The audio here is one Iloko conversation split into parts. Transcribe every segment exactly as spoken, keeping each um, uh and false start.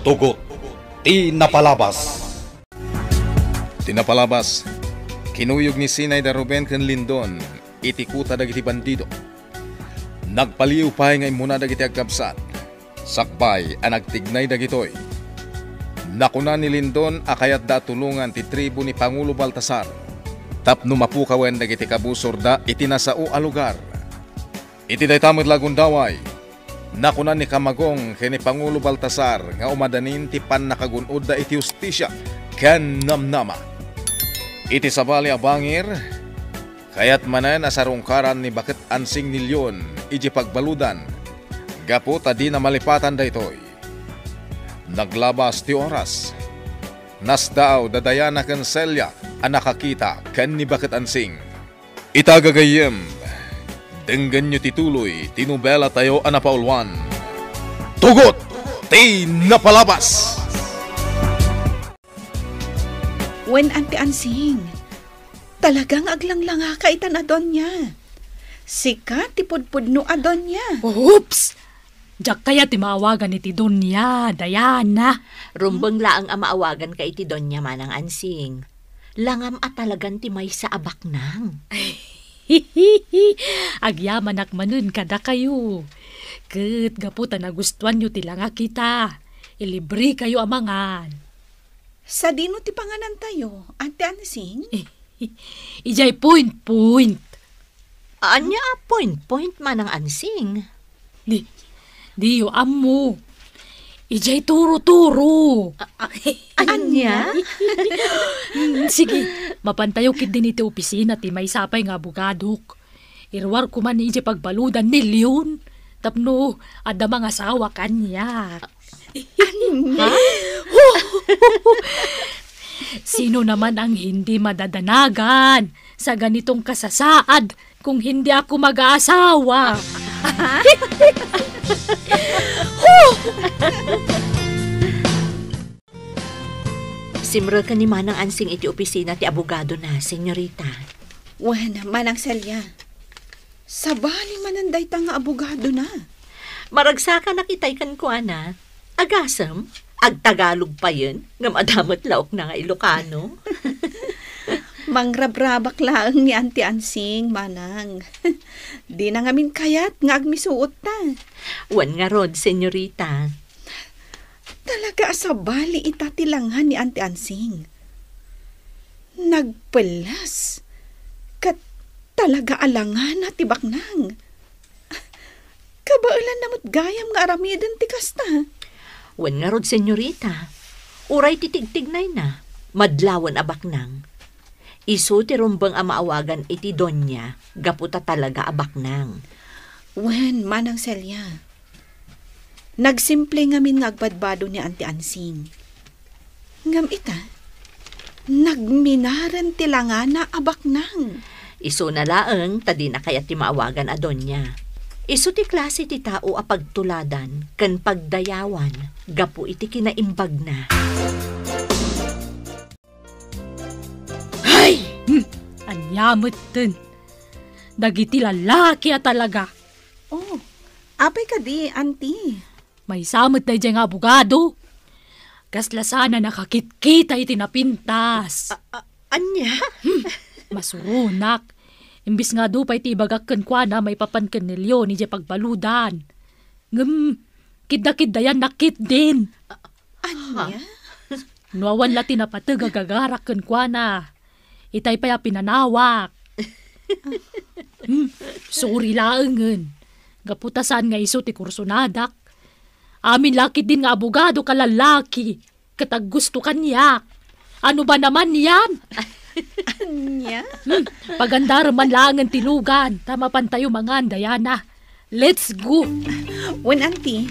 Tugot ti napalabas. Ti napalabas, kinuyog ni Sinay da Ruben ken Lindon iti kuta dagiti bandido. Nagpaliw pay nga immuna dagiti agkabsat. Sakbay a nagtignay dagitoy, nakuna ni Lindon a kayatda a tulongan ti tribu ni Pangulo Baltasar tapno mapukawen dagiti kabusorda iti nasao a lugar. Iti dayta met la a gundaway, nakuna ni Kamagong ken ni Pangulo Baltasar nga umadanin ti pannakagun-odda iti hustisia ken namnama. Iti sabali a bangir, kayat manen a sarungkaran ni Baket Ansing ni Leon idiay pagbaludan, gapu ta dina malipatan daytoy. Naglabas ti oras. Nasdaaw da Diana ken Celia a nakakita ken ni Baket Ansing. Ita gagayyem, denggenyo ti tuloy ti nobelatayo a napauluan, Tugot ti Napalabas! Wen, Auntie Ansing, talaga nga aglanglangaka itan a Doña. Sika ti pudpudno a Doña. Oops! Diak kayat ti maawagan iti Doña, Diana. Rumbeng laeng a maawaganka iti Doña, Manang Ansing. Langam a talagan ti maysa a baknang. Agyamanak manen kadakayo. Ket gapu ta nagustuanyo ti langak ita, ilibrekayo a mangan. Sadino ti panganantayo, Auntie Ansing? Idiay point-point. Ania a point-point, Manang Ansing? Di, diyo ammo. Idiay turo-turo. A-, a-, ania? Mm, sige, mapantayo ketdin iti opisina ti maysa pay nga abogadok. Iruarko man idiay pagbaludan ni Leon tapno adda mangasawa kaniak. Ania? Sino naman ang hindi madadanagan sa ganitong kasasaad kung hindi ako mag-aasawa? Simreken ni Manang Ansing iti opisina ti abogadona, senyorita. Wen, Manang Celia, sabali manen dayta nga abogadona. Maragsakanak itay kenkuana. Agasem, agtagalog payen, ngem adda met laokna nga Ilocano. Mangrabrabak laeng ni Auntie Ansing, Manang. Dina ngamin kayat nga agmisuotta. Wen ngarud, senyorita. Talaga a sabali ita ti langa ni Auntie Ansing. Nagpellas. Ket talaga a langana ti baknang. Kabaelanna met gayam nga aramiden ti kasta. Wen ngarud, senyorita, uray ti tigtignayna, madlawen a baknang. Isu ti rumbeng a maawagan iti Doña gapu ta talaga a baknang. Wen, Manang Celia. Nagsimple ngamin nga agbadbado ni Auntie Ansing. Ngem ita, nagminaren ti langana a baknang. Isuna laeng ta dina kayat ti maawagan a Doña. Isu ti klase ti tao a pagtuladan ken pagdayawan gapu iti kinaimbagna. Ay! Hmm, ania metten? Dagiti lallaki a talaga. Oh, apay kadi, Auntie? Maysa met daydiay nga abogado. Kasla sana nakakitkita iti napintas. A-, a-, ania? Hmm, masuronak. Imbis nga adu pay ti ibagak kenkuana maipapan ken ni Leon idiay pagbaludan. Ngem, kidda-kiddayannak ketdin. Ania? No awan la ti napateg a gagarak kenkuana, itay pay a pinanawak. Hmm, sorry laengen. Gapu ta saan nga isu ti kursonadak. Amin la ketdin nga abogado ka lallaki. Ket aggusto kaniak. Ano ba naman yan? Ania? Hmm, pagandarem man laengen ti lugan, ta mapantayo mangan, Diana. Let's go! Wen, Auntie,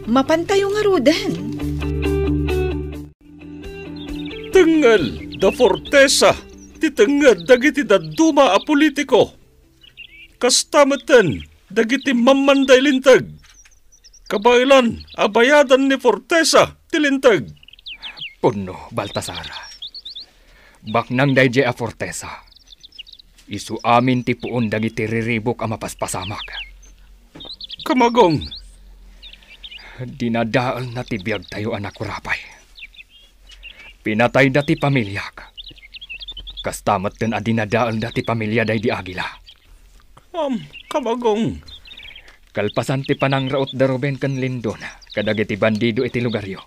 mapantayo ngaruden. Tengngel da Fortesa ti tengnged dagiti dadduma a politiko. Kasta metten dagiti mammanday linteg. Kabaelan a bayadan ni Fortesa ti linteg. Pudno, Baltasar. Baknang daydiay a Fortesa. Isu amin ti puon dagiti riribuk a mapaspasamak. Kamagong, Dinadaelna ti biagtayo a nakurapay. Pinatayda ti pamiliak. Kasta metten a dinadaelda ti pamilia daydi Agila. Am, kabagong. Kalpasan ti panangraot da Ruben ken Lindon kadagiti bandido iti lugaryo,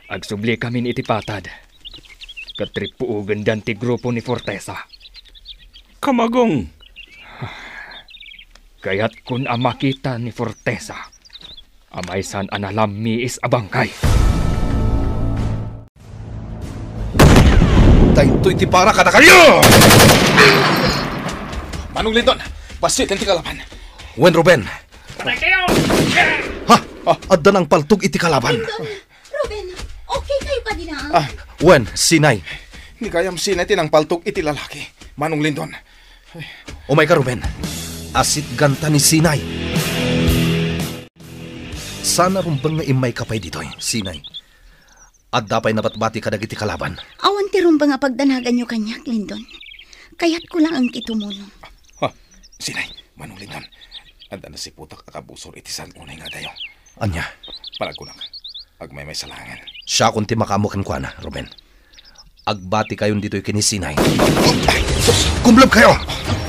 agsublikamin iti patad ket rippuogendan ti grupo ni Fortesa. Kamagong. Kayatkon a makita ni Fortesa a maysan a nalammiis a bangkay. Daytoy ti para kadakayo! Manong Lindon, bassit ti kalaban. Wen, Ruben. Patay kayo! Ha? Adda nangpaltog iti kalaban. Ruben, okay kayo kadi na? Ah, wen, Sinay. Ni gayam Sinay ti nangpaltog iti lalaki, Manong Lindon. Umayka, Ruben. Asitganta ni Sinay. Saan a rumbeng nga immayka pay ditoy, Sinay. Adda pay nabatbati kadagiti kalaban. Awan ti rumbeng a pagdanaganyo kaniak, Lindon. Kayatko laeng ti tumulong. Ha, Sinay, Manong Lindon. Adda nasiputak a kabusor iti saan unay nga adayo. Ania? Panagkunak, agmaymaysa laengen. Siakon ti makaammo kenkuana, Ruben. Agbatikayon ditoy ken ni Sinay. Ay, sus! Kumleb kayo!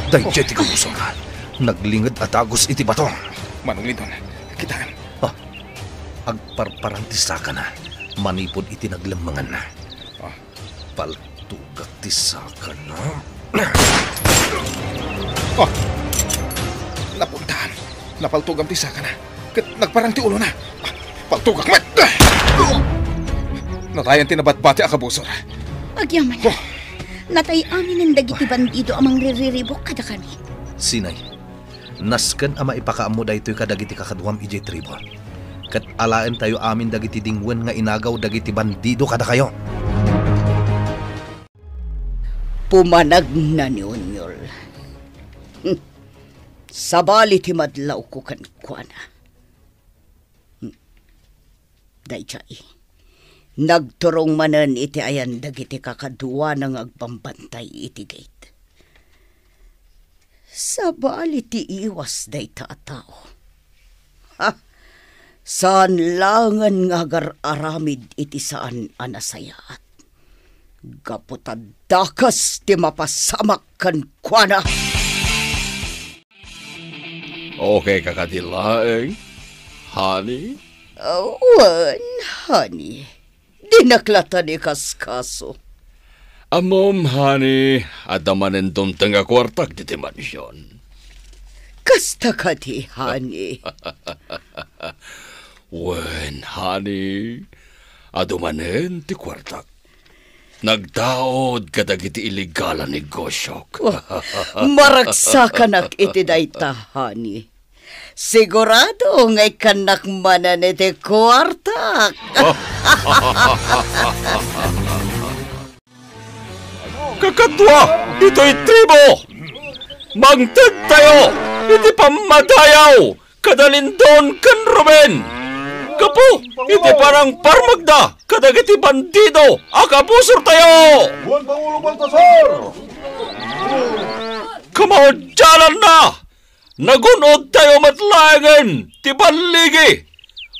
Daydiay ti kabusor. Naglinged a dagus iti bato. Manong Lindon, kitaem. Ah, agparparang ti sakana manipud iti naglemmenganna. Ah. Paltugak ti sakana. Ah! Napuntaan. Napaltugam ti sakana. Ket nagparang ti ulona. Ah, paltugak met! Natayan ti nabatbati a kabusor. Agyaman. Oh. Natay aminen dagiti bandido a mangririribuk kadakami. Sinay, nasken a maipakaammo daytoy kadagiti kakaduam idiay tribo. Ket alaentayo amin dagiti dingwen nga inagaw dagiti bandido kadakayo. Pumanagna ni Onyol. Hmm. Sabali ti madlawko kenkuana. Hmm. Daydiay, nagturong manen iti ayan dagiti kakaduana nga agbambantay iti gate. Sabali ti iwas dayta a tao. Ha! Saan laengen nga agar-aramid iti saan a nasayaat. Gapu ta dakes ti mapasamak kenkuana. Okay ka kadi laeng, honey? Wen, honey. Dinak latta ni kaskaso. Ammom, honey, adda manen dumteng a kuartak diti mansion. Kasta kadi, honey. Wen, honey, adu manen ti kuartak. Nagdaud kadagiti illegal a negosiok. Oh, maragsakanak iti dayta, honey. Sigurado nga ikkannak manen iti kuartak. Kakadua, ditoy tribo, mangtedtayo iti pammadayaw kada Lindon ken Ruben. Gapu iti panangparmekda kadagiti bandido a kabusortayo. Juan Pangulo Baltasar! Kamaudiananna, nagun-odtayo met laengen ti balligi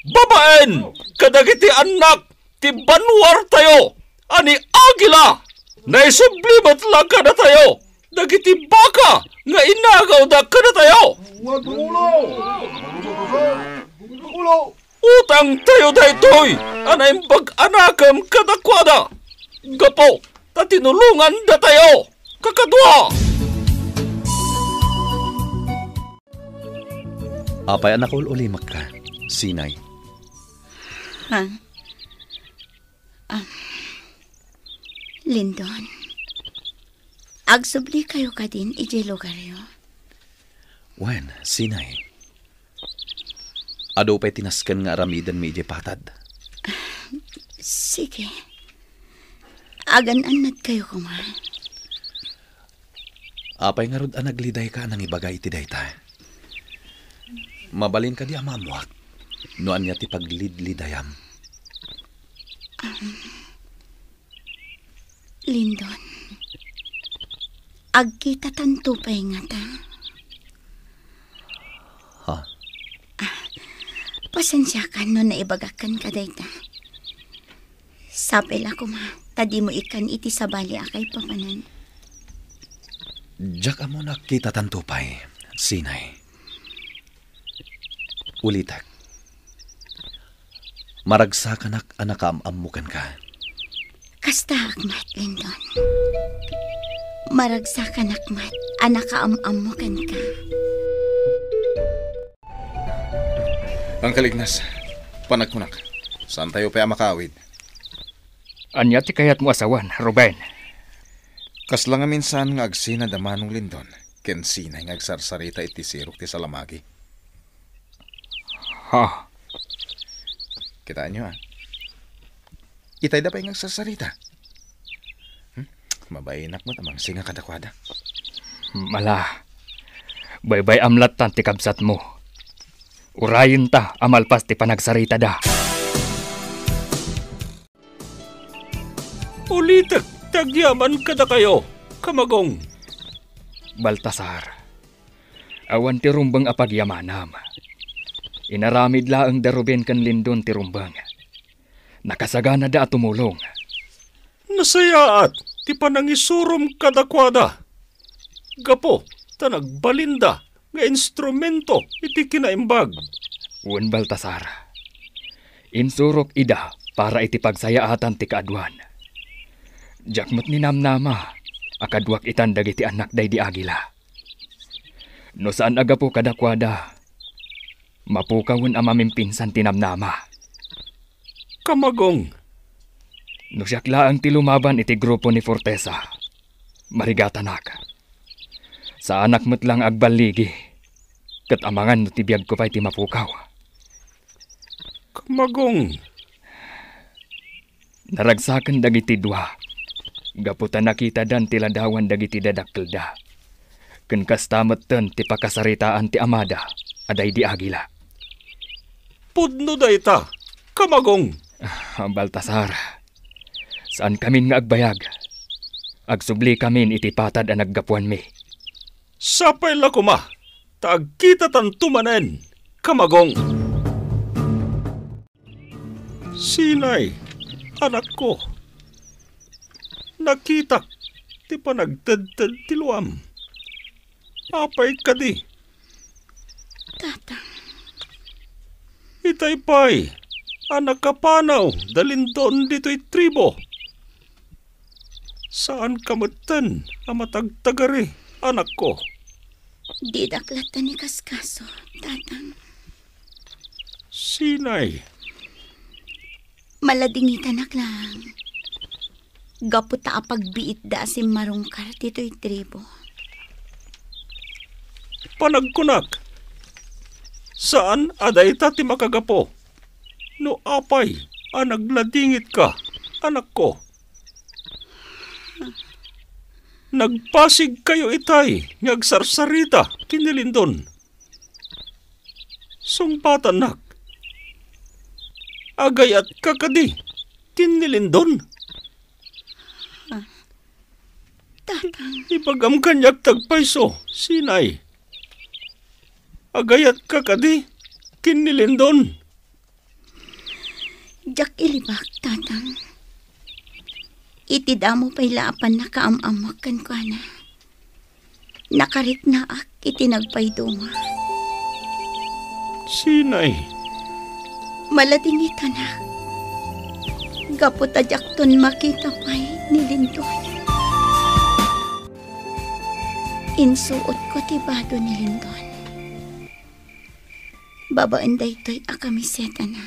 babaen kadagiti annak ti banuartayo a ni Agila. Naisubli met la kadatayo dagiti baka nga inagawda kadatayo. Juan Pangulo! Pangulo! Utangtayo daytoy a naimbag a nakem kadakuada, gapu ta tinulongandatayo. Kakadua! Apay a nakaul-ulimekka, Sinay? Ha? Ah, Lindon, agsublikayo kadin idiay lugaryo? Wen, Sinay. Adu pay ti nasken nga aramidenmi idiay patad. Sige. Agan-annadkayo koma. Apay ngarud a naglidayka a nangibaga iti dayta? Mabalin kadi a maammuak no ania ti paglidlidayam? Um, Lindon, agkitatanto pay ngata? Ha? Ah, Pasensiakan no naibagak kenka dayta. Sapay la koma ta dimo ikkan iti sabali a kaipapanan. Diak ammo no agkitatanto pay, Sinay. Ulitek. Maragsakanak a nakaam-ammo kenka. Kastaak met, Lindon. Maragsakanak met a nakaam-ammo kenka. Angkel Ignas, panagkunak, saantayo pay a makaawid? Ania ti kayatmo a sawen, Ruben? Kasla ngamin saan nga agsinad a Manong Lindon ken Sinay nga agsarsarita iti sirok ti salamagi. Ha? Kitaenyo, a. Itayda pay nga agsarsarita. Hmm? Mabainak met a mangsinga kadakuada. Mala, baybay-am lattan ti kabsatmo. Urayenta a malpas ti panagsaritada. Ulitek ti agyaman kadakayo, Kamagong. Baltasar, awan ti rumbeng a pagyamanam. Inaramid laeng da Ruben ken Lindon ti rumbeng. Nakasaganada a tumulong. Nasayaat ti panangisurom kadakuada, gapu ta nagbalinda nga instrumento iti kinaimbag. Wen, Baltasar, insurok ida para iti pagsayaatan ti kaaduan. Diak met ninamnama a kaduak itan dagiti annak daydi Agila. No saan a gapu kadakuada, mapukawen a mamimpinsan ti namnama. Kamagong. No siak laeng ti lumaban iti grupo ni Fortesa, marigatanak. Saanak met la nga agballigi, ket amangan no ti biagko pay ti mapukaw. Kamagong. Naragsaken dagiti dua, gapu ta nakitadan ti ladawan dagiti dadakkelda. Ken kasta metten ti pakasaritaan ti amada a daydi Agila. Pudno dayta, Kamagong. Ah, Baltasar, saankamin nga agbayag. Agsublikamin iti patad a naggapuanmi. Sapay la koma ta agkitatanto manen, Kamagong. Sinay, anakko, nakitak ti panagtedted ti luam. Apay kadi? Tatang. Itay pay a nakapanaw da Lindon ditoy tribo. Saanka metten a matagtagari, anakko. Didak latta ni kaskaso, Tatang. Sinay? Maladingitanak lang. Gapu ta apagbiitda a simmarungkar ditoy tribo. Panagkunak, saan a dayta ti makagapu no apay a nagladingitka, anakko. Nagpasigkayo itay nga agsarsarita ken ni Lindon. Sungbatannak. Agayatka kadi ken ni Lindon? Tatang. Ibagam kaniak ti agpayso, Sinay. Agayatka kadi ken ni Lindon? Diak ilibak, Tatang. Iti damo pay la a pannakaam-ammok kenkuana, nakariknaak iti nagpayduma. Sinay? Maladingitanak. Gapu ta diakton makita pay ni Lindon. Insuotko ti bado ni Lindon. Babaen daytoy a kamisetana,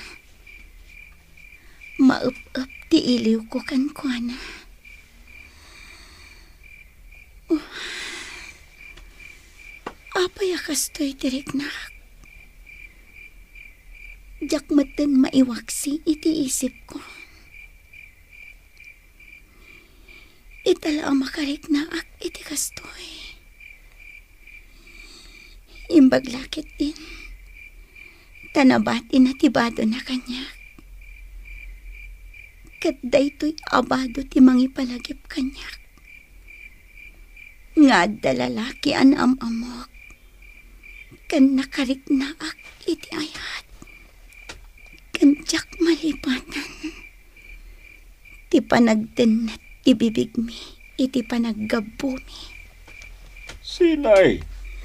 maep-ep ti iliwko kenkuana. Oh, apay a kastoy ti riknak? Diak metten maiwaksi iti isipko. Ita la a makariknaak iti kastoy. Imbag la ketdin, ta nabatina ti badona kaniak. Ket daytoy a bado ti mangipalagip kaniak. Nga adda lalaki a naam-ammok ken nakariknaak iti ayat. Ngem diak malipatan ti panagtennet ti bibigmi iti panaggabbumi. Sinay,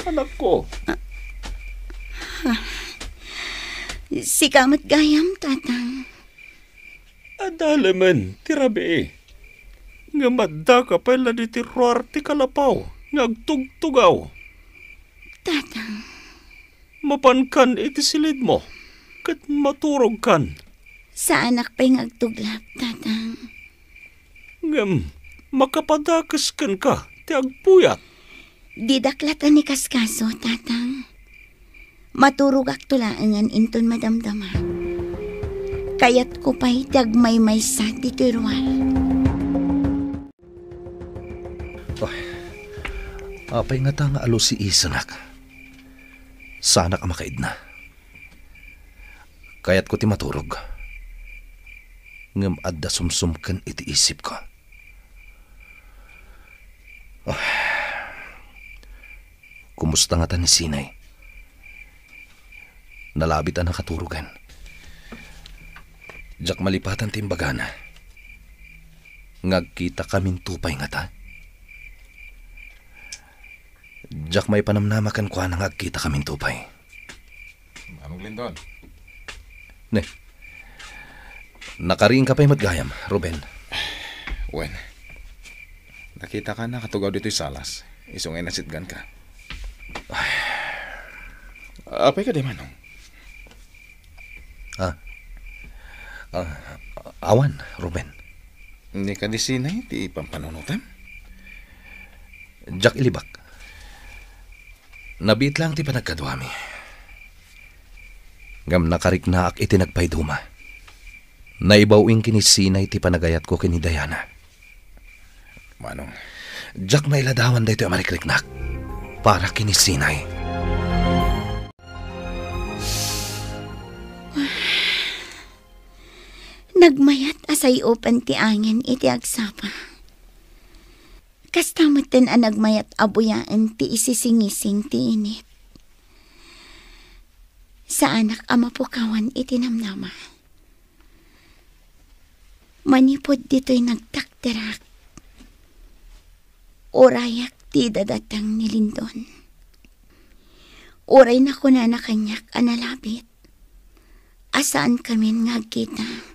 anakko? Ah, ah. Sika met gayam, Tatang. Adda lemen ti rabii. Ngem addaka pay la ditoy ruar ti kalapaw nga agtugtugaw. Tatang. Mapankan iti silidmo, ket maturogkan. Saanak pay nga agtuglap, Tatang. Ngem, makapadakes kenka ti agpuyat. Didak latta ni kaskaso, Tatang. Maturogakto laengen inton madamdama. Kayatko pay ti agmaymaysa ditoy ruar. Ay, apay ngata nga alusiisenak? Saanak a makaidna. Kayatko ti maturog. Ngem adda sumsumken iti isipko. Ah. Kumusta ngata ni Sinay? Nalabit a nakaturogen. Diak malipatan ti imbagana. Nga agkitakaminto pay ngata? Diak maipanamnama kenkuana nga agkitakaminto pay. Manong Lindon. Ne. Nakariingka pay met gayam, Ruben. Wen. Nakitaka nakatugaw ditoy salas. Isu nga inasitganka. Ay. Apay kadi, Manong? Ah. Ah, awan, Ruben. Ni kadi Sinay ti pampanunotam? Diak ilibak. Nabiit laeng ti panagkaduami. Ngem nakariknaak iti nagpayduma. Naibaw-ing ken ni Sinay ti panagayatko ken ni Diana. Manong. Diak mailadawan daytoy a marikriknak para ken ni Sinay. Nagmayat a say-open ti angin iti agsapa. Kasta metten a nagmayat a buyaen ti isisingising ti init. Saanak a mapukawan iti namnama. Manipud ditoy nagtakderak, urayak ti dadateng ni Lindon. Uray nakunana kaniak a nalabit, a saankamin nga agkita.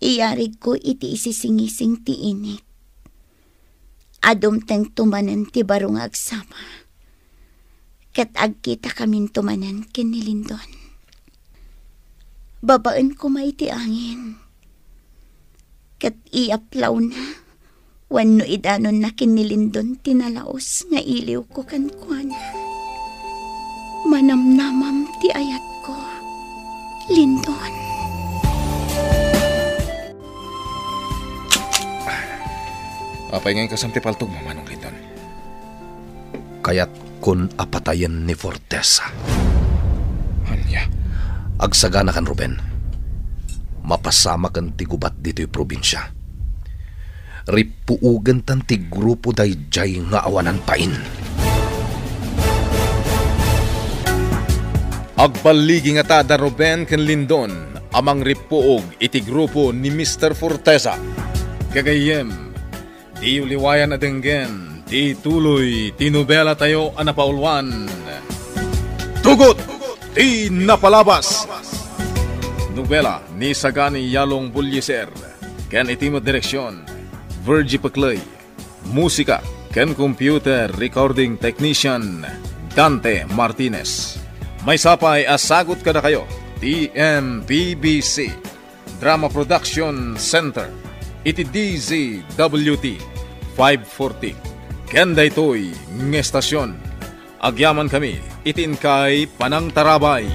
Iyarigko iti isisingising ti init. Adumtengto manen ti baro nga agsapa, ket agkitakaminto manen ken ni Lindon. Babaen koma iti angin, ket iyaplawna wenno idanonna ken ni Lindon ti nalaus nga iliwko kenkuana. Manamnamam ti ayatko, Lindon. Apay nga inkasam ti paltogmo, Manong Lindon? Kayatkon a patayen ni Fortesa. Ania? Agsaganakan, Ruben. Mapasamaken ti gubat ditoy probinsia. Rippuogentan ti grupo daydiay nga awanan pain. Agballigi ngata da Ruben ken Lindon a mangrippuog iti grupo ni Mister Fortesa. Gagayyem, diyo liwayan a denggen ti tuloy ti nobelatayo a napauluan, Tugot ti Napalabas. Nobela ni Sagani Yalong Bullieser, ken iti met direksion, Virgie Peclay. Musika ken computer recording technician, Dante Martinez. Maysa pay a sagut kadakayo ti M P B C Drama Production Center iti D Z W T five forty. Ken daytoy nga estasion, agyamankami iti inkay panangtarabay.